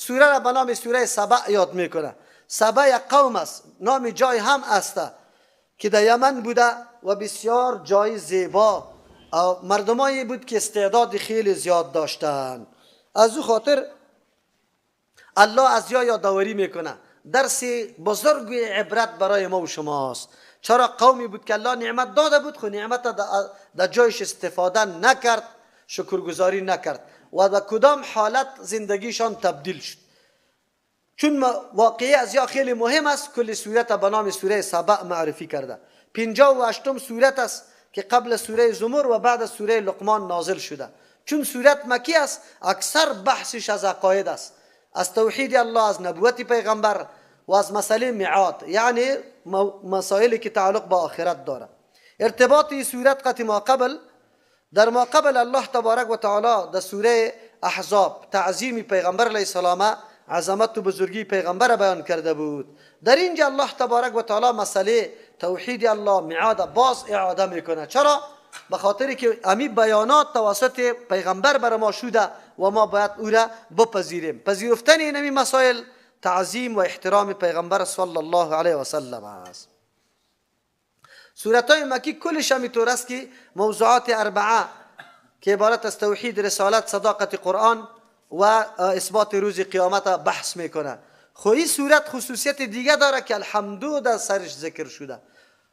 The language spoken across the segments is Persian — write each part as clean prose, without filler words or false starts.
سوره را به نام سوره سبع یاد میکنه. سبع یک قوم است، نام جای هم است که در یمن بوده و بسیار جای زیبا، مردمایی بود که استعداد خیلی زیاد داشتند. از او خاطر الله از یا یادآوری میکنه. درس بزرگ عبرت برای ما و شماست. چرا قومی بود که الله نعمت داده بود، خو نعمت در جایش استفاده نکرد، شکرگزاری نکرد و در کدام حالت زندگیشان تبدیل شد. چون واقعه از یا خیلی مهم است، کل سورت به نام سوره سبع معرفی کرده. 58 سورت است که قبل سوره زمر و بعد سوره لقمان نازل شده. چون سورت مکی است، اکثر بحثش از عقاید است، از توحید الله، از نبوت پیغمبر و از مسئله میعاد، یعنی مسائلی که تعلق با آخرت داره. ارتباط این سورت قطع ما قبل، در ما قبل الله تبارک و تعالی در سوره احزاب تعظیم پیغمبر علیه السلام، عظمت و بزرگی پیغمبر بیان کرده بود. در اینجا الله تبارک و تعالی مسئله توحید الله، میعاد باز اعاده میکنه. چرا؟ به خاطر که امی بیانات توسط پیغمبر بر ما شده و ما باید او را بپذیریم. پذیرفتن اینمی مسائل تعظیم و احترام پیغمبر صلی الله علیه و سلم است. سورت های مکی کلش همینطور است که موضوعات اربعه که عبارت از توحید، رسالت، صداقت قرآن و اثبات روز قیامت بحث میکنه. خو این سورت خصوصیت دیگه داره که الحمد در سرش ذکر شده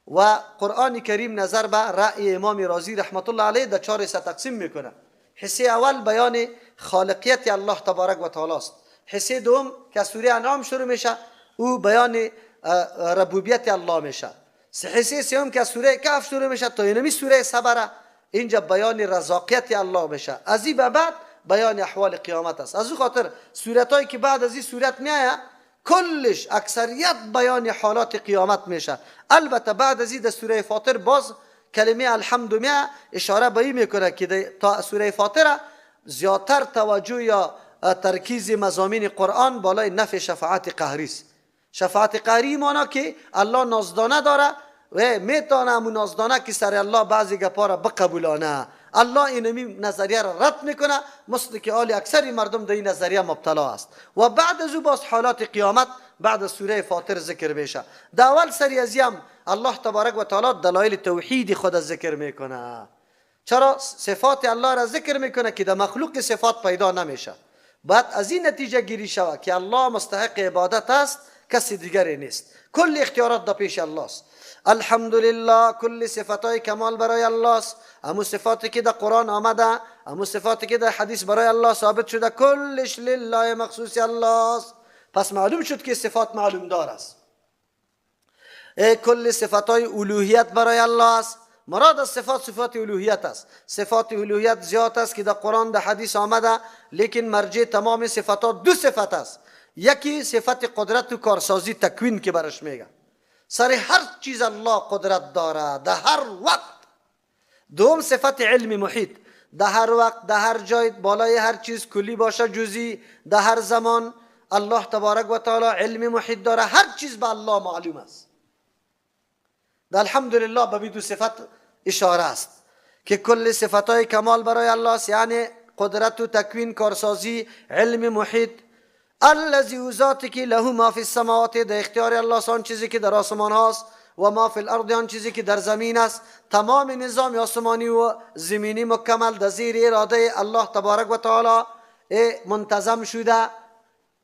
و قرآن کریم نظر به رأی امام رازی رحمت الله علیه در 4 حصه تقسیم میکنه. حصه اول بیان خالقیت الله تبارک و تعالی است. حصه دوم که سوره انعام شروع میشه او بیان ربوبیت الله میشه. حصه سوم که سوره کهف شروع میشه تا اینمی سوره صبره، اینجا بیان رزاقیت الله میشه. از این به بعد بیان احوال قیامت است. از او خاطر سورتایی که بعد از این سورت میآید کلش اکثریت بیان حالات قیامت میشه. البته بعد از این در سوره فاطر باز کلمه الحمد میه اشاره به این میکنه که تا سوره فاطر زیادتر توجه یا ترکیز مضامین قرآن بالای نفع شفاعت قهری است. شفاعت قهری مانا که الله نازدانه داره و میتونه همون نازدانه که سر الله بعضی گپا را بقبولانه. الله اینمی نظریه را رد میکنه، مثل که آل اکثر مردم در این نظریه مبتلا است. و بعد از او باز حالات قیامت بعد از سوره فاطر ذکر میشه. در اول سری از هم الله تبارک و تعالی دلایل توحید خود ذکر میکنه. چرا صفات الله را ذکر میکنه که در مخلوق صفات پیدا نمیشه. بعد از این نتیجه گیری شود که الله مستحق عبادت است، کسی دیگری نیست. کل اختیارات در پیش الله است. الحمدلله کل صفتهای کمال برای الله است. امو صفاتی که در قرآن آمده، امو صفاتی که در حدیث برای الله ثابت شده، کلش لله مخصوص الله است. پس معلوم شد که صفات معلوم دار است. کل صفتهای الوهیت برای الله است. مراد از صفات صفات الوهیت است. صفات الوهیت زیاد است که در قرآن در حدیث آمده، لیکن مرجع تمام صفات دو صفت است. یکی صفت قدرت و کارسازی تکوین که برش میگه، سر هر چیز الله قدرت داره در هر وقت. دوم صفت علم محیط، در هر وقت در هر جای بالای هر چیز کلی باشه جزئی، در هر زمان الله تبارک و تعالی علم محیط داره، هر چیز به الله معلوم است. در الحمدلله به دو صفت اشاره است که کل صفتهای کمال برای الله است، یعنی قدرت و تکوین، کارسازی، علم محیط. الذی ذاتی که له ما فی السماوات، در اختیار الله آن چیزی که در آسمان هاست و ما فی الارض آن چیزی که در زمین است. تمام نظام آسمانی و زمینی مکمل در زیر اراده الله تبارک و تعالی منتظم شده،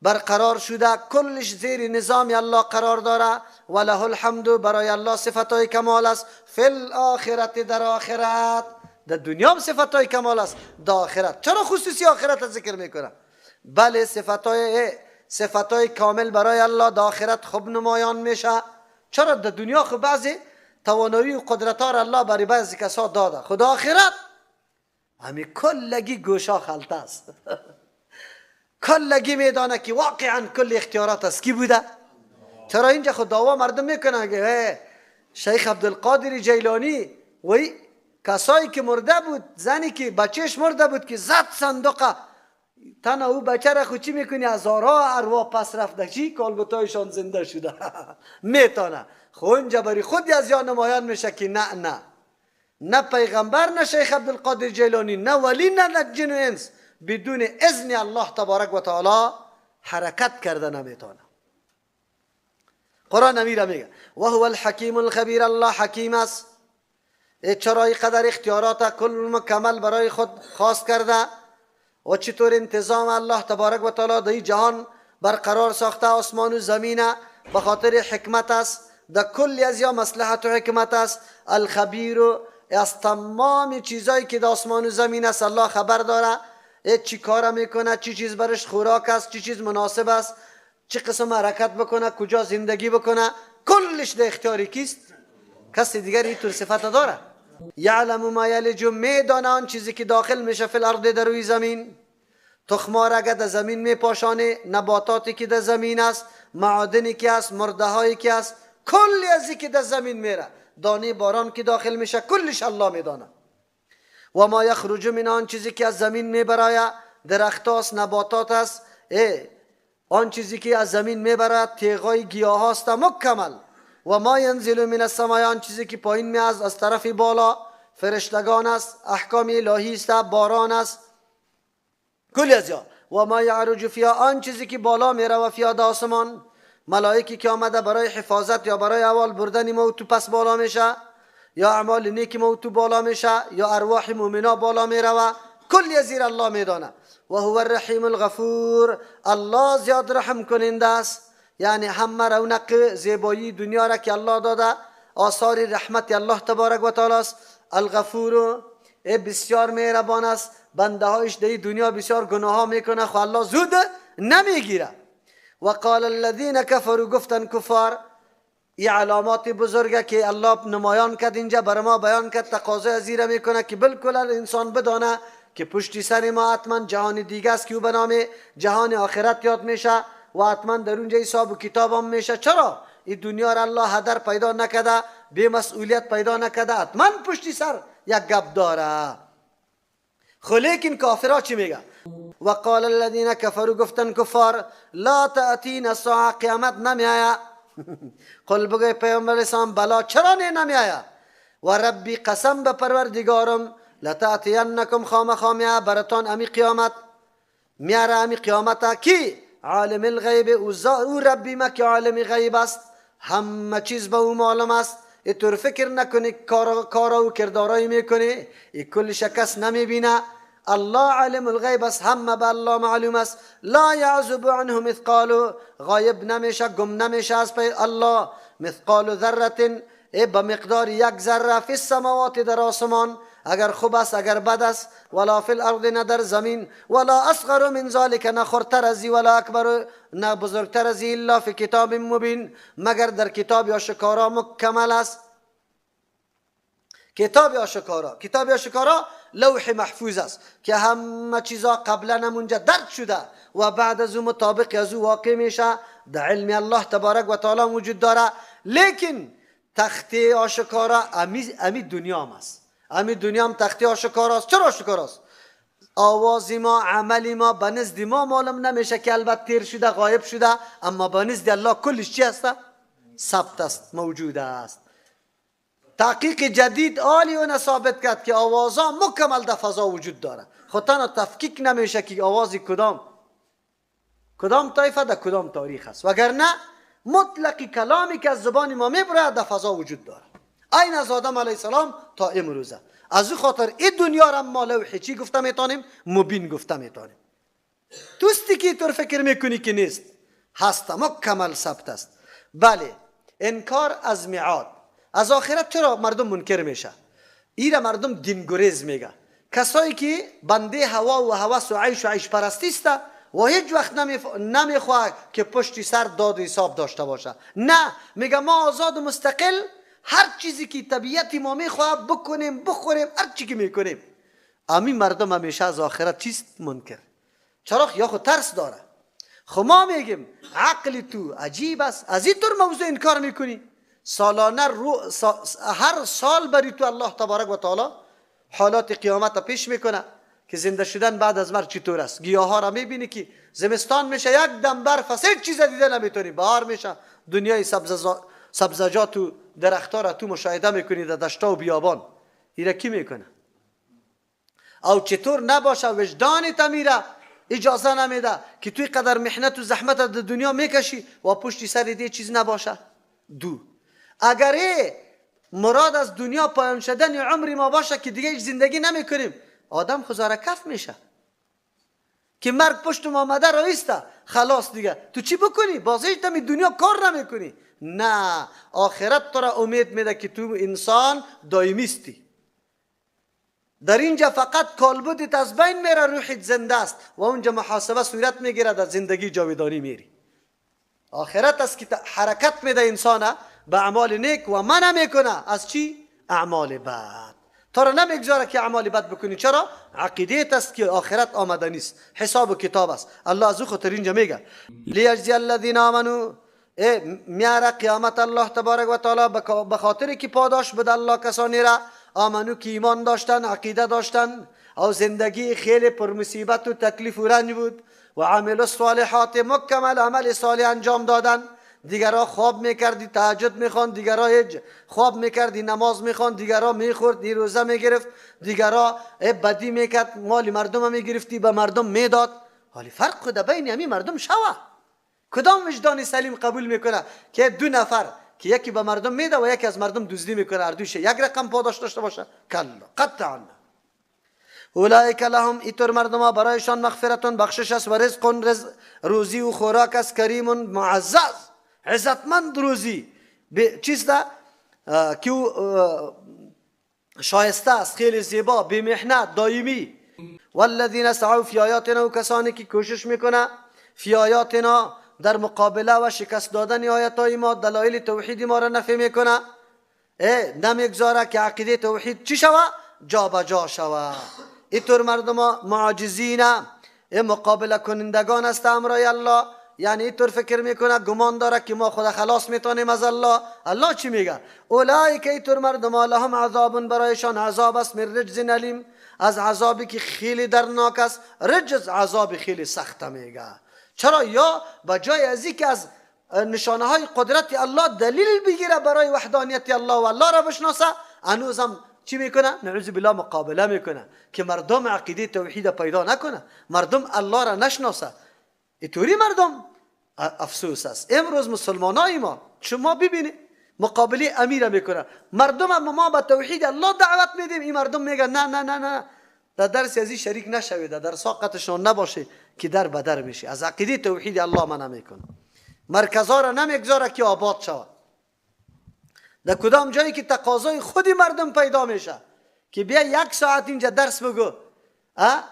برقرار شده، کلش زیر نظام الله قرار داره. و له الحمد، برای الله صفتهای کمال است. فی الاخرت، در آخرت. در دنیا هم صفتهای کمال است، در آخرت. چرا خصوصی آخرت ذکر میکنه؟ بله صفتهای کامل برای الله در آخرت خوب نمایان میشه. چرا در دنیا خب بعضی توانایی و قدرت ها را الله برای بعضی کسا داده، خدا آخرت همی کلگی گوشا خلطه است. کلگی میدانه که واقعا کل اختیارات از کی بوده. چرا اینجا خود دعوا مردم میکنن که شیخ عبدالقادر جیلانی وی کسایی که مرده بود، زنی که بچهش مرده بود که زد صندوقه تنها او بچه را خود چی میکنی؟ هزارها اروا پس رفته چی؟ کالبوتایشان زنده شده. میتونه خب اینجا برای خود از یا نمایان میشه که نه نه نه پیغمبر، نه شیخ عبدالقادر جیلانی، نه ولی، نه جن و انس بدون اذن الله تبارک و تعالی حرکت کرده نمیتونه. قرآن امیره میگه و هو الحکیم الخبیر، الله حکیم است. چرا قدر اختیارات کل مکمل برای خود خاص کرده و چطور انتظام الله تبارک و تعالی در جهان برقرار ساخته آسمان و زمین به خاطر حکمت است، در کل از یا مصلحت و حکمت است. الخبیر از تمام چیزایی که در آسمان و زمین است الله خبر داره، چی کار میکنه، چی چیز برش خوراک است، چی چیز مناسب است، چه قسم حرکت بکنه، کجا زندگی بکنه، کلش در اختیار کیست؟ کسی دیگر اینطور صفت داره. یعلم ما یلج، میدانه آن چیزی که داخل میشه فی الارض در روی زمین، تخمار اگه در زمین میپاشانه، نباتاتی که در زمین است، معادنی که است، مرده هایی که است، کلی از که در زمین میره، دانه باران که داخل میشه، کلش الله میدانه. و ما یخرج من، آن چیزی که از زمین میبرایه، درخت است، نباتات است، آن چیزی که از زمین میبرد، تیغای گیاه هاست مکمل. و ما ینزل من السماء، آن چیزی که پایین می از طرف بالا، فرشتگان است، احکام الهی است، باران است، کلی از یا. و ما یعرج فیها، آن چیزی که بالا میره و فیها در آسمان، ملائکی که آمده برای حفاظت یا برای اول بردن ما تو پس بالا میشه، یا اعمال نیک ما تو بالا میشه، یا ارواح مؤمنا بالا میره، کلی از زیر الله میدانه. و هو الرحیم الغفور، الله زیاد رحم کننده است، یعنی همه رونق زیبایی دنیا را که الله داده آثار رحمت الله تبارک و تعالی است. الغفور بسیار مهربان است، بنده هایش در دنیا بسیار گناه ها میکنه، خو الله زود نمیگیره. و قال الذین کفروا، گفتن کفار، این علامات بزرگه که الله نمایان کرد اینجا بر ما بیان کرد، تقاضای از زیره میکنه که بالکل انسان بدانه که پشتی سر ما حتما جهان دیگه است که او به نام جهان آخرت یاد میشه و حتما در اونجا حساب و کتاب هم میشه. چرا؟ این دنیا را الله هدر پیدا نکرده، بی مسئولیت پیدا نکرده، حتما پشتی سر یک گپ داره. خو لیکن کافرها چی میگه؟ و قال الذین کفروا، گفتن کفار، لا تأتینا الساعة، قیامت نمیآید. قل بگوی پیامبر اسلام بلا، چرا نمیآید؟ و ربی، قسم به پروردگارم، لتأتینکم، خامخا میآید براتان امی قیامت، میاره امی قیامت کی؟ عالم الغیب، او ربی ما که عالم غیب است، همه چیز به او معلوم است. اینطور فکر نکنی کارا و کردارایی میکنی، ای کلش کس نمیبینه. الله عالم الغیب است، همه به الله معلوم است. لا یعزب عنه مثقال، غایب نمیشه، گم نمیشه از پی الله، مثقال ذره، ای به مقدار یک ذره، فی السماوات، در آسمان، اگر خوب است اگر بد است، ولا فی الارض، نه در زمین، ولا اصغر من ذلک، نه خردتر از ولا اکبر، نه بزرگتر از، الا فی کتاب مبین، مگر در کتاب آشکارا مکمل است. کتاب آشکارا، کتاب آشکارا لوح محفوظ است که همه چیزا قبلا هم اونجا درج شده و بعد از او مطابق از او واقع میشه، در علم الله تبارک و تعالی وجود داره. لیکن تخته آشکارا امی دنیا هم است، امی دنیا هم تخته آشکارا است. چرا آشکارا است؟ آواز ما، عمل ما به نزد ما معلوم نمیشه که البته تیر شده، غایب شده، اما به نزد الله کلش چی است؟ ثبت است، موجود است. تحقیق جدید عالی اون ثابت کرد که آوازها مکمل در فضا وجود داره، خود تنها تفکیک نمیشه که آواز کدام طایفه در کدام تاریخ است، وگرنه مطلق کلامی که از زبان ما میبره در فضا وجود داره، این از آدم علیه السلام تا امروزه. از او خاطر این دنیا را ما لوح چی گفته میتونیم؟ مبین گفته میتونیم. توستی که طور فکر میکنی که نیست، هست، مکمل ثبت است. بله، انکار از میعاد، از آخرت چرا مردم منکر میشه؟ ایره مردم دینگریز میگه، کسایی که بنده هوا و هوس و عیش و عیش پرستی است و هیچ وقت نمیخواه که پشتی سر داد و حساب داشته باشه. نه، میگه ما آزاد و مستقل، هر چیزی که طبیعت ما میخواه بکنیم، بخوریم، هر چی که میکنیم. امی مردم همیشه از آخرت چیست؟ منکر. چرا؟ یا خود ترس داره. خب ما میگیم عقل تو عجیب است، از این طور موضوع انکار میکنی. سالانه هر سال بری تو الله تبارک و تعالی حالات قیامت پیش میکنه که زنده شدن بعد از مرگ چطور است. گیاه ها را میبینی که زمستان میشه یک دم برف است، هیچ چیز دیده نمیتونی، بهار میشه دنیای سبزجات و درختها را تو مشاهده میکنی در دشتا و بیابان. ایره کی میکنه؟ او چطور نباشه وجدان تمیره اجازه نمیده که توی قدر محنت و زحمت در دنیا میکشی و پشتی سر دی چیز نباشه. دو، اگر مراد از دنیا پایان شدن عمر ما باشه که دیگه هیچ زندگی نمیکنیم، آدم خزاره کف میشه که مرگ پشت ما آمده رایسته، خلاص دیگه تو چی بکنی؟ باز هیچ دمی دنیا کار نمیکنی. نه، آخرت تو را امید میده که تو انسان دائمیستی. در اینجا فقط کالبدت از بین میره، روحت زنده است و اونجا محاسبه صورت میگیره، در زندگی جاودانی میری. آخرت است که حرکت میده انسانه به اعمال نیک و منع میکنه از چی؟ اعمال بد. تو را نمیگذاره که اعمال بد بکنی. چرا؟ عقیده‌ت است که آخرت آمده نیست، حساب و کتاب است. الله از او خاطر اینجا میگه لیجزی الذین آمنوا، میاره قیامت الله تبارک و تعالی به خاطر که پاداش بده الله کسانی را آمنو که ایمان داشتن، عقیده داشتن او زندگی خیلی پر مصیبت و تکلیف و رنج بود و عمل الصالحات، مکمل عمل صالح انجام دادن. دیگرها خواب میکردی تهجد میخوان، دیگرها خواب میکردی نماز میخوان، دیگرها میخورد روزه میگرفت، دیگرها بدی میکرد مال مردم میگرفتی به مردم میداد. حالی فرق خود بین همین مردم شوه. کدام وجدان سلیم قبول میکنه که دو نفر که یکی به مردم میده و یکی از مردم دزدی میکنه، هر دویش یک رقم پاداش داشته باشه؟ کلا، قطعا. اولئک لهم، ایتور مردم ها برایشان مغفرتون بخشش است و رزق، روزی و خوراک است، کریم معزز، عزتمند روزی چیز ده که شایسته است، خیلی زیبا، بی محنت، دائمی. والذین سعوا فی آیاتنا، و کسانی که کوشش میکنه فی آیاتنا در مقابله و شکست دادن آیاتای ما، دلایل توحید ما را نفی میکنه، نمیگذاره که عقیده توحید چی شوه؟ جا به جا شوه. اینطور مردم ها معاجزین، مقابله کنندگان است امرای الله. یعنی اینطور فکر میکنه، گمان داره که ما خدا خلاص میتونیم از الله. الله چی میگه؟ اولئک، اینطور مردم ها لهم عذاب، برایشان عذاب است، من رجز الیم، از عذابی که خیلی درناک است. رجز عذاب خیلی سخت میگه. چرا؟ یا به جای از اینکه از نشانه های قدرت الله دلیل بگیره برای وحدانیت الله و الله را بشناسه، هنوزم چی میکنه؟ نعوذ بالله مقابله میکنه که مردم عقیده توحید پیدا نکنه، مردم الله را نشناسه. اینطوری مردم افسوس است. امروز مسلمانای ما شما ببینید مقابله امیر میکنه، مردم ما به توحید الله دعوت میدیم، این مردم میگن نه نه نه نه، در درس از این شریک نشوید، در ساقتشان نباشه که در بدر میشه. از عقیده توحید الله منع میکنه، مرکزها را نمیگذاره که آباد شود. در کدام جایی که تقاضای خودی مردم پیدا میشه که بیا یک ساعت اینجا درس بگو،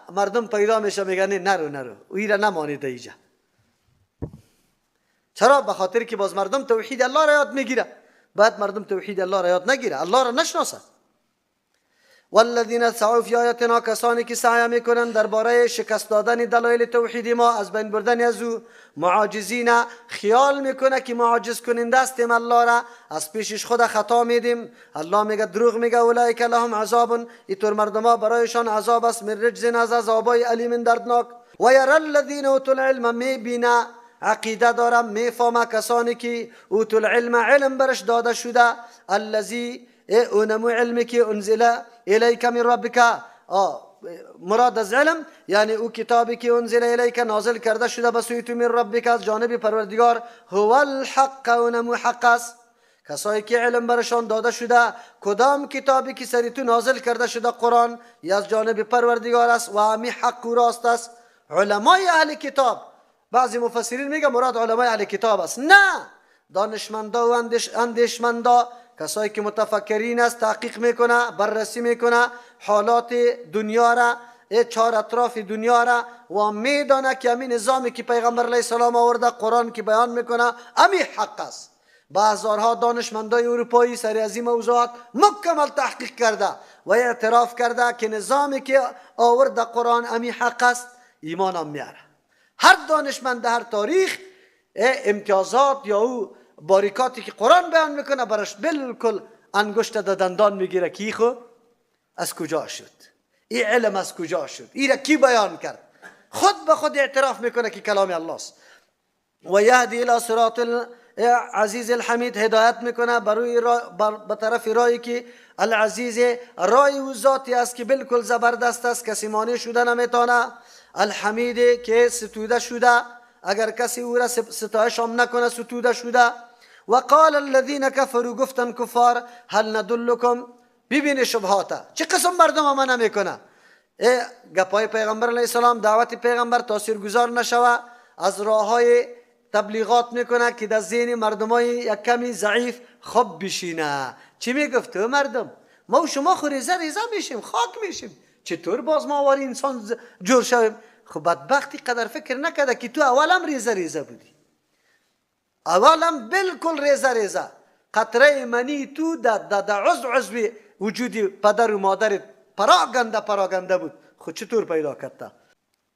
مردم پیدا میشه میگن نرو نرو، او را نمانید اینجا. چرا؟ به خاطر که باز مردم توحید الله را یاد میگیره. بعد مردم توحید الله را یاد نگیره، الله را نشناسه. والذین سعوا فی آیاتنا، کسانی که سعی میکنن درباره شکست دادن دلایل توحید ما، از بین بردن از او، معاجزین، خیال میکنه که معاجز کننده استیم الله را، از پیشش خود خطا میدیم. الله میگه دروغ میگه. اولئک لهم عذاب، اینطور مردما برایشان عذاب است، من رجز، از عذابای الیم دردناک. و یری الذین اوتوا العلم، میبینه، عقیده دارم، میفهمه کسانی که اوتوا العلم، علم برش داده شده، الذی، اونمو علمی که انزل الیک من ربک، مراد از علم یعنی او کتابی که انزل الیک نازل کرده شده به سوی تو، من ربک، از جانب پروردگار، هو الحق، اونمو حق است. کسایی که علم برشان داده شده، کدام کتابی که سری تو نازل کرده شده قرآن یا از جانب پروردگار است و همی حق و راست است. علمای اهل کتاب، بعضی مفسرین میگه مراد علمای اهل کتاب است. نه، دانشمندا و اندیشمندا، کسایی که متفکرین است، تحقیق میکنه، بررسی میکنه حالات دنیا را، چهار اطراف دنیا را، و میدانه که همین نظامی که پیغمبر علیه السلام آورده، قرآن که بیان میکنه، همین حق است. با هزارها دانشمندای اروپایی سر از این موضوعات مکمل تحقیق کرده و اعتراف کرده که نظامی که آورده قرآن همین حق است، ایمان هم میاره. هر دانشمند هر تاریخ امتیازات یا او باریکاتی که قرآن بیان میکنه براش بالکل انگشت در دندان میگیره که خو از کجا شد، این علم از کجا شد، این را کی بیان کرد. خود به خود اعتراف میکنه که کلام الله است. و یهدی الی صراط العزیز الحمید، هدایت میکنه بروی به طرف راهی که العزیز، رای او ذاتی است که بالکل زبردست است، کسی مانع شده نمیتونه. الحمید که ستوده شده، اگر کسی او را ستایش هم نکنه ستوده شده. و قال الذين كفروا، گفتن کفار، هل ندلکم، ببین شبهاته چه قسم مردم هم نمیکنه. گپای پیغمبر علیه السلام، دعوت پیغمبر تاثیرگذار نشوه، از راه های تبلیغات میکنه که در ذهن مردمای یک کمی ضعیف خوب بشینه. چی میگفت؟ مردم ما و شما خو ریزه ریزه میشیم، خاک میشیم، چطور باز ما واری انسان جور شویم؟ خب بدبختی قدر فکر نکرده که تو اولم ریزه ریزه بودی، اولم بالکل ریزه ریزه، قطره منی تو در عضو عضو وجودی پدر و مادر پراگنده پراگنده بود، خب چطور پیدا کرده؟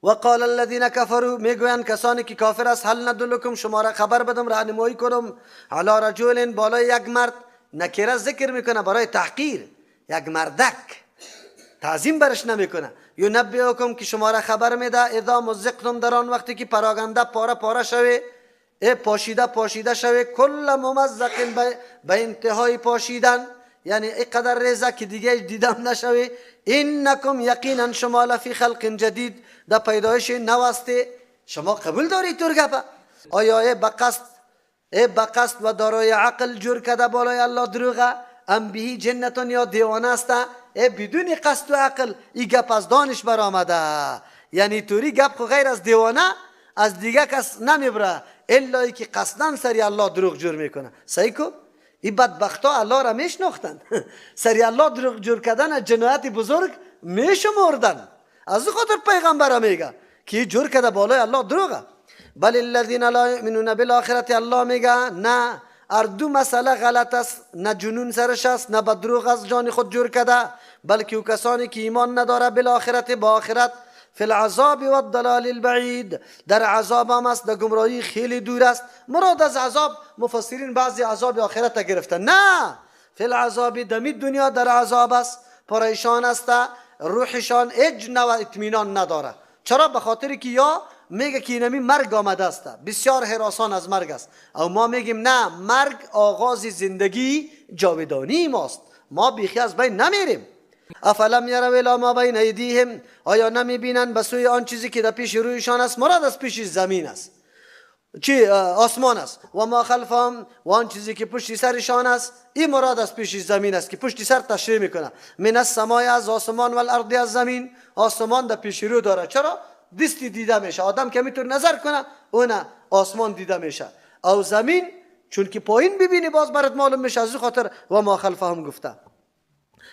وقال الذين كفروا، میگویند کسانی که کافر است، هل ندلکم، شما را خبر بدم، راهنمایی کنم، علی رجل، بالای یک مرد، نکره ذکر میکنه برای تحقیر، یک مردک تعظیم برش نمیکنه، ینبئکم، که شما را خبر میده، اذا مزقتم، در آن وقتی که پراگنده پاره پاره شوی، پاشیده پاشیده شوی، کل ممزق، به انتهای پاشیدن، یعنی اینقدر ریزه که دیگه دیدم نشوی، انکم، یقینا شما، لفی خلق جدید، در پیدایش نو هستی. شما قبول داری تور گپه؟ آیا ای بقصد و دارای عقل جور کده بالای الله دروغه؟ ام بهی جنتون، یا دیوانه است؟ ای بدون قصد و عقل ای گپ از دانش برآمده، یعنی توری گپ خو غیر از دیوانه از دیگه کس نمیبره، الا ای که قصدن سری الله دروغ جور میکنه. صحیح کو؟ این بدبختا الله را میشناختن، سری الله دروغ جور کردن جنایت بزرگ میشمردن، از خاطر پیغمبر میگه که جور کرده بالای الله دروغه. بل الذين لا يؤمنون بالآخرة، الله میگه نه، هر دو مسئله غلط است، نه جنون سرش است، نه بدروغ از جان خود جور کرده، بلکه او کسانی که ایمان نداره بالآخرت، با آخرت، فی العذاب والضلال البعید، در عذاب هم است، در گمراهی خیلی دور است. مراد از عذاب مفسرین بعضی عذاب آخرت گرفتن، نه، فی العذاب دمی دنیا در عذاب است، پریشان است، روحشان هیچ نوع اطمینان نداره. چرا؟ به خاطر که یا میگه که اینمی مرگ آمده است، بسیار هراسان از مرگ است، او ما میگیم نه، مرگ آغاز زندگی جاودانی ماست، ما بیخی از بین نمیریم. افلم یروا الی ما بین ایدیهم، آیا نمیبینند به سوی آن چیزی که در پیش رویشان است؟ مراد از پیش زمین است، چی آسمان است، و ما خلفهم، و آن چیزی که پشت سرشان است، این مراد از پیش زمین است که پشت سر تشریح میکنه. من السماء، از آسمان، و الارض، از زمین. آسمان در پیش رو داره، چرا؟ دستی دیده میشه، آدم که میتونه نظر کنه اون آسمان دیده میشه، او زمین چون که پایین ببینی باز برات معلوم میشه، از خاطر و ما خلفهم گفته.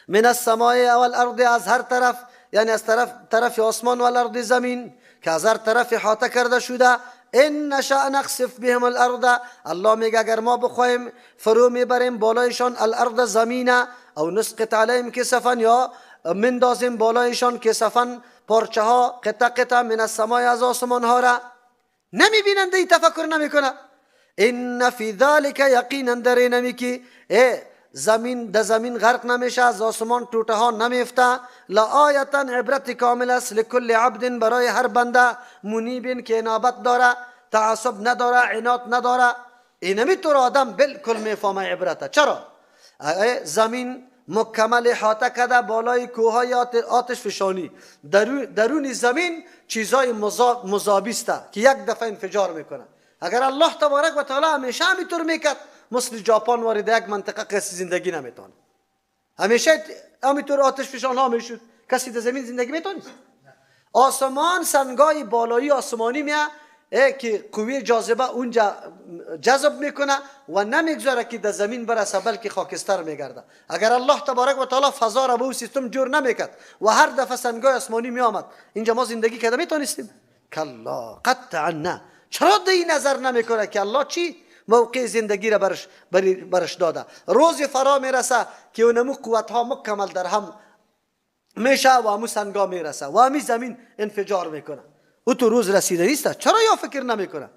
من السماء والارض، از هر طرف، یعنی از طرف آسمان و الارض زمین، که از هر طرف احاطه کرده شده. ان نشاء نخسف بهم الارض، الله میگه اگر ما بخوایم فرو میبریم بالایشان الارض زمینه، او نسقط علیهم کسفا، یا مندازیم بالایشان کسفا، پارچه ها، قطع قطع، من السماء، از آسمان ها را. نمیبینند، ای تفکر نمیکنه. ان فی ذلک، یقینا در اینمی که زمین در زمین غرق نمیشه، از آسمان توته ها نمیفته، لآیتا، عبرت کامل است، لکل عبد، برای هر بنده، منیب، که انابت داره، تعصب نداره، عناد نداره. اینمی طور آدم بالکل میفهمه عبرته. چرا؟ زمین مکمل احاطه کرده بالای کوههای آتش فشانی، درون زمین چیزای مذابی است که یک دفعه انفجار میکنه. اگر الله تبارک و تعالی همیشه همینطور میکرد، مثل ژاپن وارد یک منطقه کسی زندگی نمیتونه، همیشه همینطور آتش فشان ها میشد، کسی در زمین زندگی میتونست؟ آسمان سنگای بالایی آسمانی میه که قوه جاذبه اونجا جذب میکنه و نمیگذاره که در زمین برسه، بلکه خاکستر میگرده. اگر الله تبارک و تعالی فضا را به او سیستم جور نمیکرد و هر دفعه سنگای آسمانی میآمد، اینجا ما زندگی کرده میتونستیم؟ کلا، قطعا نه. چرا دی نظر نمیکنه که الله چی موقع زندگی را برش داده؟ روز فرا میرسه که اونمو قوت ها مکمل در هم میشه و همو سنگا میرسه و همی زمین انفجار میکنه. او تو روز رسیده نیست، چرا یا فکر نمیکنه؟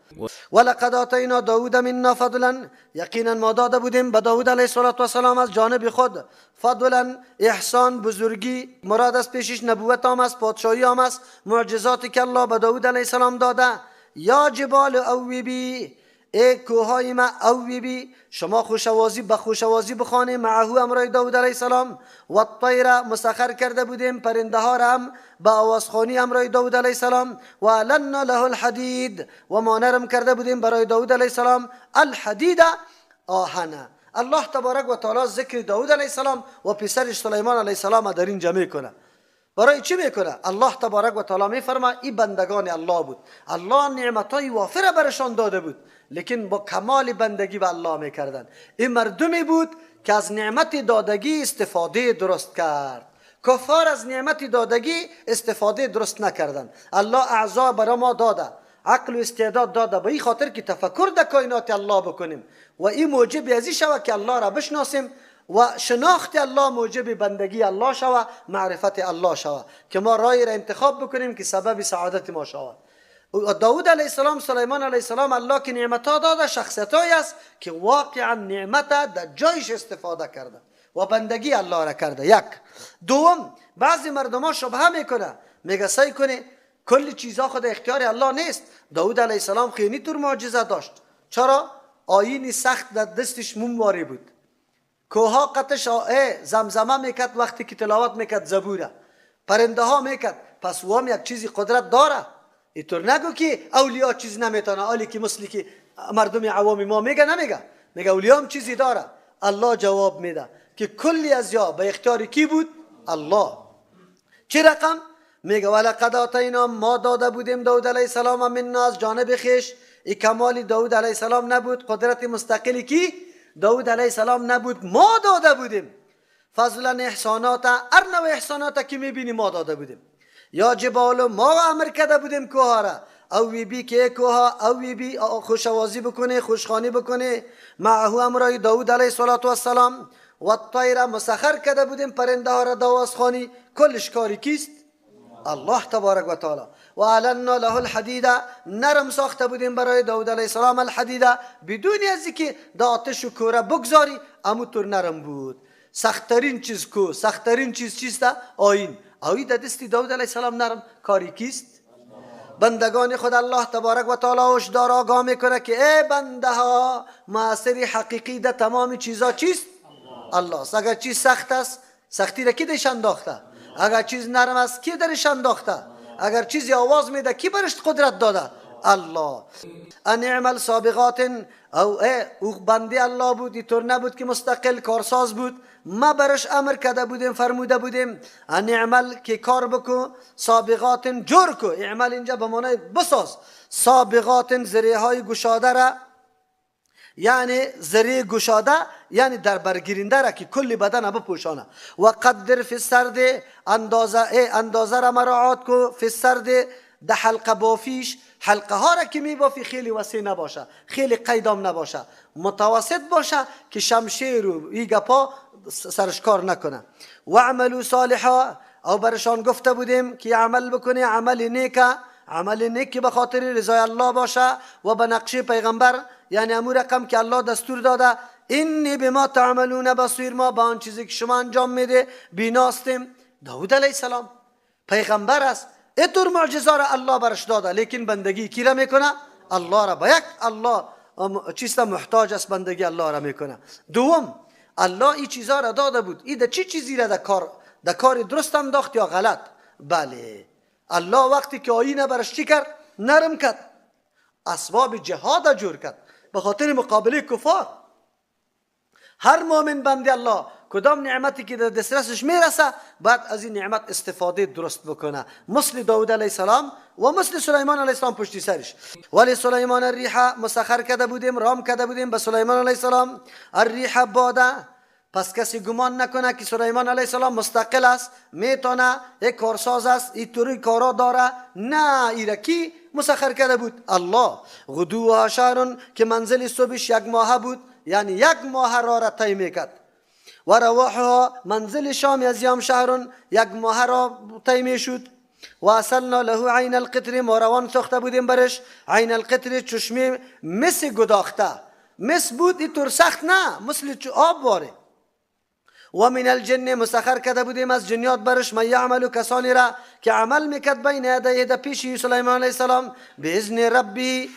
ولقد آتینا داود منا فضلا، یقینا ما داده بودیم به داود علیه السلام از جانب خود فضلا، احسان، بزرگی، مراد از پیشش نبوت هم است، پادشاهی هم است، معجزاتی که الله به داود علیه السلام داده. یا جبال اوبی، ای کوههای ما اوبی، شما خوشوازی به خوشوازی بخوانیم، معه امرای داود علیه السلام. و الطیر مسخر کرده بودیم پرنده ها را هم به آوازخوانی امرای داود علیه السلام. و علنا له الحدید، و ما نرم کرده بودیم برای داود علیه السلام الحدید آهنه. الله تبارک و تعالی ذکر داود علیه السلام و پسرش سلیمان علیه السلام در اینجا میکنه. برای چی میکنه؟ الله تبارک و تعالی میفرما این بندگان الله بود، الله نعمتای وافر برشان داده بود، لیکن با کمال بندگی به الله میکردن. این مردمی بود که از نعمت دادگی استفاده درست کرد. کفار از نعمت دادگی استفاده درست نکردن. الله اعضا برای ما داده، عقل و استعداد داده، به این خاطر که تفکر در کائنات الله بکنیم و این موجب ازی شود که الله را بشناسیم و شناخت الله موجب بندگی الله شود، معرفت الله شود، که ما رای را انتخاب بکنیم که سبب سعادت ما شود. داود علیه السلام، سلیمان علیه السلام، الله که نعمت ها داده شخصیت است که واقعا نعمت در جایش استفاده کرده و بندگی الله را کرده. یک. دوم، بعضی مردم ها شبهه میکنه، میگه سعی کنه کل چیزها خود اختیار الله نیست. داود علیه السلام خیلی طور معجزه داشت. چرا؟ آیین سخت در دستش مومواری بود، کوها قطش زمزمه میکرد وقتی که تلاوت میکرد زبوره، پرنده ها میکرد. پس او هم یک چیزی قدرت داره. اینطور نگو که اولیا چیز نمیتونه، آلی که مثلی که مردم عوامی ما میگه نمیگه، میگه اولیا هم چیزی داره. الله جواب میده که کلی از یا به اختیار کی بود؟ الله. چه رقم؟ میگه ولقد آتینا، ما داده بودیم داود علیه السلام منا از جانب خیش. ای کمال داود علیه السلام نبود، قدرت مستقلی کی؟ داود علیه السلام نبود، ما داده بودیم. فضلا احسانات، هر نوع احسانات که میبینی ما داده بودیم. یا جبال، ما امر کرده بودیم کوه را، اوی بی که کوه اوی بی خوشوازی بکنه، خوشخوانی بکنه، معه امرای داود علیه السلام. و الطیر مسخر کرده بودیم پرنده ها را دوازخوانی. کلش کاری کیست؟ الله تبارک و تعالی. و علنا له الحدید، نرم ساخته بودیم برای داود علیه السلام الحدید، بدون از اینکه د آتش و کوره بگذاری، اموطور نرم بود. سختترین چیز کو، سختترین چیز چیست؟ آیین. آیین در دست داود علیه السلام نرم، کاری کیست؟ بندگان خود الله تبارک و تعالی هشدار آگاه میکنه که ای بنده ها، مؤثر حقیقی در تمام چیزا چیست؟ الله است. اگر چیز سخت است، سختی را کی درش انداخته؟ اگر چیز نرم است، کی درش انداخته؟ اگر چیزی آواز میده، کی برش قدرت داده؟ الله. ان اعمل سابغات، او او بنده الله بود، اینطور نبود که مستقل کارساز بود. ما برش امر کرده بودیم، فرموده بودیم ان اعمل که کار بکو، سابغات جور کو. اعمل اینجا به معنای بساز. سابغات زریعه های گشاده را، یعنی زریع گشاده یعنی در برگیرنده را که کل بدن بپوشانه. و قدر فی السرد، اندازه اندازه را مراعات کو. فی السرد ده حلقه بافیش، حلقه ها را که می بافی خیلی وسیع نباشه، خیلی قیدام نباشه، متوسط باشه که شمشیر و ای گپا سرش کار نکنه. و عملوا صالحا، او برشان گفته بودیم که عمل بکنه، عمل نیکه، عمل نیک که به خاطر رضای الله باشه و به نقشه پیغمبر، یعنی امو رقم که الله دستور داده. انی بما تعملون بصیر، ما با آن چیزی که شما انجام میده بیناستیم. داود علیه السلام پیغمبر است، اینطور معجزه را الله برش داده، لیکن بندگی کی را میکنه؟ الله را. با یک الله چیست محتاج است، بندگی الله را میکنه. دوم، الله این چیزا را داده بود، این ده چی چیزی را در کار درست انداخت یا غلط؟ بله، الله وقتی که آیینه برش چی کرد؟ نرم کرد، اسباب جهاد جور کرد به خاطر مقابله کفار. هر مؤمن بنده الله کدام نعمتی که در دسترسش میرسه بعد از این نعمت استفاده درست بکنه، مثل داود علیه السلام و مثل سلیمان علیه السلام پشتی سرش. ولی سلیمان الریح مسخر کرده بودیم، رام کرده بودیم به سلیمان علیه السلام الریح باده. پس کسی گمان نکنه که سلیمان علیه السلام مستقل است، میتونه یک کارساز است، اینطوری کارا داره. نه، ایرکی مسخر کرده بود الله. غدوها شهر که منزل صبحش یک ماه بود، یعنی یک ماه را طی میکرد. و رواحها منزل شام از یام شهر یک ماه را طی میشد. و اصلنا له عین القطر، ما روان ساخته بودیم برش عین القطر، چشمه مس گداخته، مس بود اینطور سخت نه، مثل آب واره. و من الجن مسخر کرده بودیم از جنیات برش من یعمل، کسانی را که عمل میکرد بین یدیه، در پیش سلیمان علیه السلام، باذن ربی،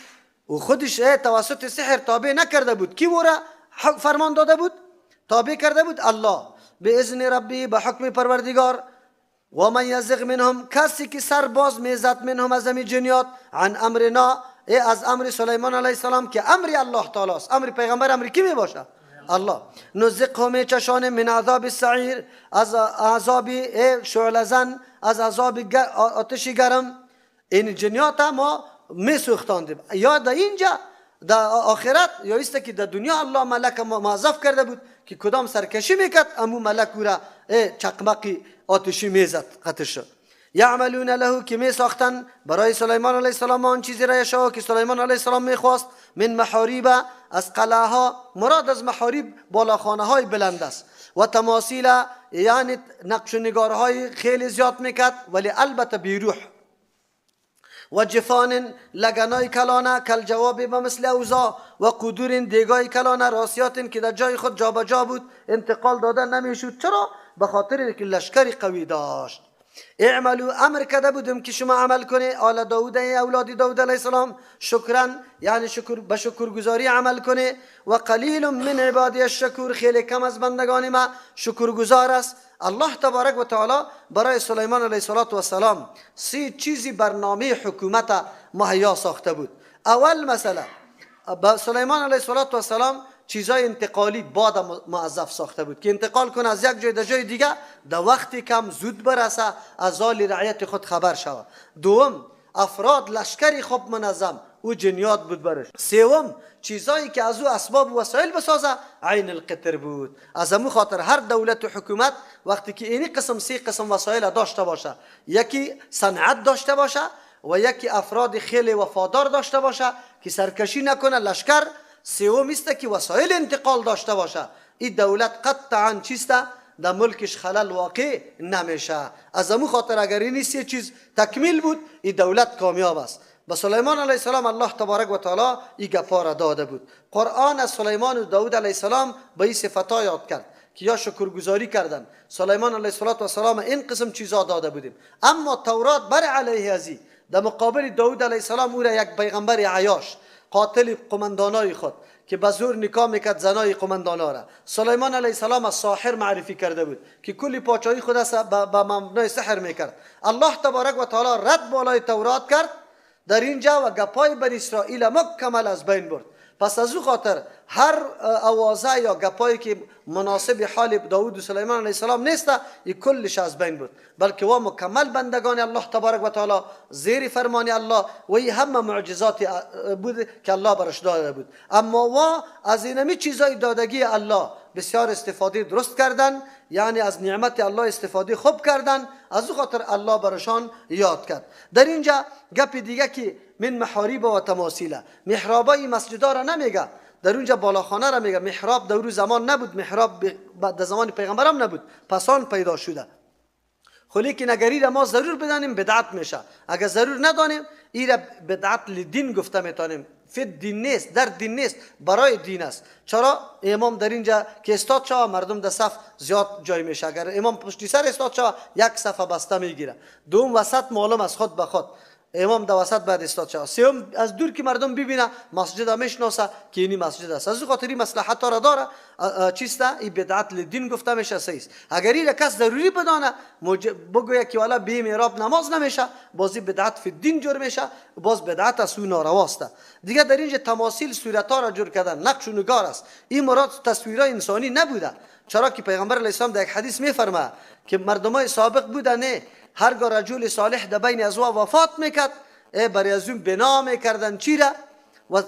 و خودش توسط سحر تابع نکرده بود. کی او را فرمان داده بود؟ تابع کرده بود الله. باذن ربی، به حکم پروردگار. و من یزغ منهم، کسی که سر باز میزد، منهم از امی جنیات، عن امرنا، از امر سلیمان علیه السلام که امر الله تعالی است، امر پیغمبر امر کی می باشه؟ الله. نزقه میچشانه من عذاب السعیر، از عذاب شعله زن، از عذاب آتش گرم. این جنیات ما میسوختاندیم یا در اینجا در آخرت، یا است که در دنیا الله ملک موظف کرده بود که کدام سرکشی میکرد امو ملک او را چقمقی آتشی میزد قتل شد. یعملون له، که می ساختن برای سلیمان علیه السلام آن چیزی را یشاء که سلیمان علیه السلام میخواست، من محاریب، از قلعه ها، مراد از محاریب بالاخانه های بلند است، و تماثیل، یعنی نقش و نگارهای خیلی زیاد میکرد ولی البته بیروح، و جفان، لگنای کلانه، کل جواب به مثل اوضاع، و قدور، دیگای کلانه، راسیات که در جای خود جابجا بود، انتقال داده نمیشد. چرا؟ به خاطر که لشکری قوی داشت. اعملوا، امر کرده بودم که شما عمل کنه، آل داود، اولاد داود علیه السلام، شکرن یعنی شکر، به شکرگزاری عمل کنه. و قلیل من عبادی الشکور، خیلی کم از بندگان ما شکرگزار است. الله تبارک و تعالی برای سلیمان علیه السلام سه چیزی برنامه حکومت مهیا ساخته بود. اول مسئله، با سلیمان علیه السلام چیزای انتقالی باد موظف ساخته بود که انتقال کنه از یک جای در جای دیگه، در وقت کم زود برسه، از حال رعیت خود خبر شود. دوم، افراد لشکری خوب منظم، او جنیات بود برش. سوم، چیزایی که از او اسباب و وسایل بسازه عین القطر بود. از امو خاطر هر دولت و حکومت وقتی که اینی قسم سه قسم وسایل داشته باشه، یکی صنعت داشته باشه و یکی افراد خیلی وفادار داشته باشه که سرکشی نکنه لشکر، سوم است که وسایل انتقال داشته باشه، این دولت قطعا چیست؟ در ملکش خلل واقع نمیشه. از امو خاطر اگر این سه چیز تکمیل بود، این دولت کامیاب است. به سلیمان علیه السلام الله تبارک و تعالی این گپا را داده بود. قرآن از سلیمان و داود علیه السلام به این صفتا یاد کرد که یا شکرگزاری کردن. سلیمان علیه السلام این قسم چیزا داده بودیم. اما تورات بر علیه ازی در مقابل داود علیه السلام او را یک پیغمبر عیاش، قاتل قماندانای خود که به زور نکاح میکرد زنای قماندانا را، سلیمان علیه السلام از ساحر معرفی کرده بود که کلی پاچایی خود است به مبنای سحر میکرد. الله تبارک و تعالی رد بالای تورات کرد در اینجا و گپای بنی اسرائیل مکمل از بین برد. پس از او خاطر هر اوازه یا گپایی که مناسب حال داود و سلیمان علیه السلام نیست، این کلش از بین برد، بلکه وا مکمل بندگان الله تبارک و تعالی زیر فرمان الله و این همه معجزات بود که الله برش داده بود. اما وا از اینمی چیزای دادگی الله بسیار استفاده درست کردن، یعنی از نعمت الله استفاده خوب کردن، از او خاطر الله برشان یاد کرد. در اینجا گپ دیگه که من محاریب و تماثیله، محرابای مسجدا را نمیگه، در اونجا بالاخانه را میگه. محراب در اون زمان نبود، محراب در زمان پیغمبرم نبود، پسان پیدا شده. خلی که نگری را ما ضرور بدانیم بدعت میشه، اگر ضرور ندانیم این را بدعت لدین گفته میتونیم. فی دین نیست، در دین نیست، برای دین است. چرا امام در اینجا که استاد شوه مردم در صف زیاد جای میشه، اگر امام پشتی سر استاد شوه یک صفحه بسته میگیره. دوم وسط معلوم است خود به خود امام در وسط باید استاد شود. سوم از دور که مردم ببینه مسجد میشناسه که اینی مسجد است. از او خاطر این مصلحت را داره چیسته این بدعت لدین گفته میشه سیست. اگر این کس ضروری بدانه بگوید که والا بی محراب نماز نمیشه، باز بدعت فی دین جور میشه، باز بدعت از او نارواست. دیگه در اینجا تماثیل صورت ها را جور کردن نقش و نگار است. این مراد تصویرهای انسانی نبوده، چرا که پیغمبر علیه السلام در یک حدیث میفرماید که مردمای سابق بودن نه هرگاه رجل صالح در بین از وفات میکرد برای از اون بنا میکردن چی را و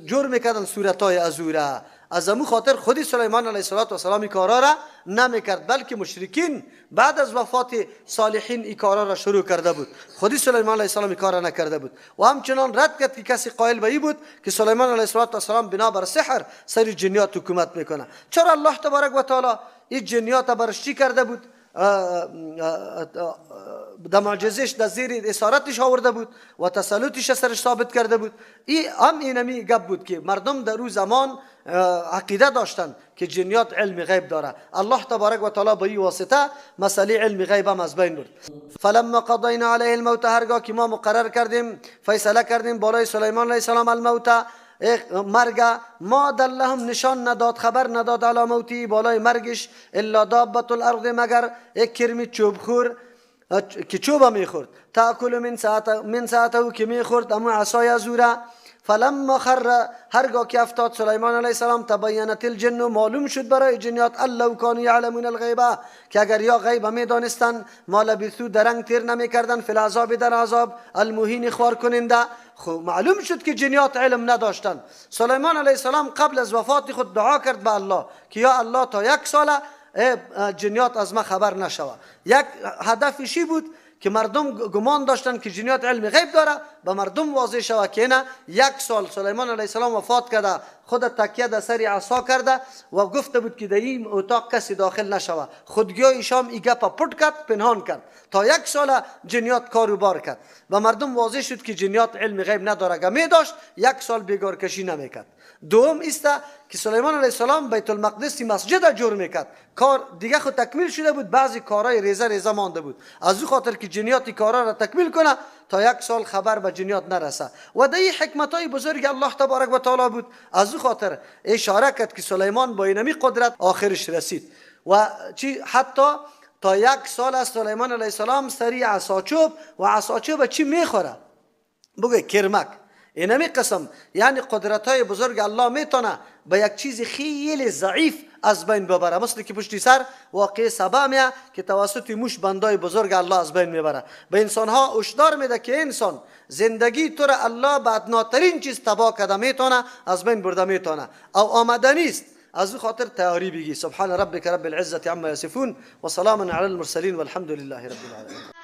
جور میکردن صورتهای از او را. از امو خاطر خودی سلیمان علیه السلام این کارا را نمیکرد، بلکه مشرکین بعد از وفات صالحین این کارا را شروع کرده بود. خودی سلیمان علیه السلام این کارا نکرده بود و همچنان رد کرد که کسی قائل به این بود که سلیمان علیه السلام بنا بر سحر سر جنیات حکومت میکنه. چرا الله تبارک و تعالی این جنیات برش چی کرده بود؟ در معجزش در زیر اسارتش آورده بود و تسلطش سرش ثابت کرده بود. این هم اینمی گپ بود که مردم در او زمان عقیده داشتن که جنیات علم غیب داره. الله تبارک و تعالی با این واسطه مسئله علم غیب هم از بین برد. فلما قضینا علیه الموت، هرگاه که ما مقرر کردیم فیصله کردیم بالای سلیمان علیه السلام الموت مرگ، ما دلهم نشان نداد خبر نداد علی موتی بالای مرگش الا دابة الارض مگر یک کرمی چوبخور که چوب میخورد، تاکل من ساعته که میخورد اما عصای ازوره. فلما خر، هرگاه که افتاد سلیمان علیه السلام، تبینت الجن، معلوم شد برای جنیات لو کانوا یعلمون الغیبه، که اگر یا غیب میدانستند ما لبثوا درنگ تیر نمیکردن فی العذاب در عذاب المهین خوار کننده. خب معلوم شد که جنیات علم نداشتند. سلیمان علیه السلام قبل از وفات خود دعا کرد به الله که یا الله تا یک سال جنیات از ما خبر نشوه. یک هدفشی بود که مردم گمان داشتن که جنیات علم غیب داره، به مردم واضح شوه که نه، یک سال سلیمان علیه السلام وفات کرده، خود تکیه در سر عصا کرده و گفته بود که در این اتاق کسی داخل نشوه. خودگیای شام ای گپ پټ کرد، پنهان کرد تا یک سال جنیات کاروبار کرد. به مردم واضح شد که جنیات علم غیب نداره، اگه می داشت یک سال بیگار کشی نمیکرد. دوم است که سلیمان علیه السلام بیت المقدس مسجد جور میکرد، کار دیگه خود تکمیل شده بود، بعضی کارهای ریزه ریزه مانده بود، از او خاطر که جنیات کارا را تکمیل کنه تا یک سال خبر به جنیات نرسه. و در این حکمت های بزرگ الله تبارک و تعالی بود، از او خاطر اشاره کرد که سلیمان با اینمی قدرت آخرش رسید. و چی حتی تا یک سال از سلیمان علیه السلام سری عصا چوب و عصا چوب چی میخوره؟ بگه کرمک. اینمی قسم یعنی قدرت های بزرگ الله میتونه به یک چیز خیلی ضعیف از بین ببره، مثل که پشتی سر واقع سبا میه که توسط موش بندای بزرگ الله از بین میبره. به انسان ها هشدار میده که انسان زندگی تو را الله به ادناترین چیز تباه کرده میتونه، از بین برده میتونه او آمده نیست. از او خاطر تیاری بگی. سبحان ربک رب العزة عما یصفون و سلام علی المرسلین والحمد لله رب العالمین.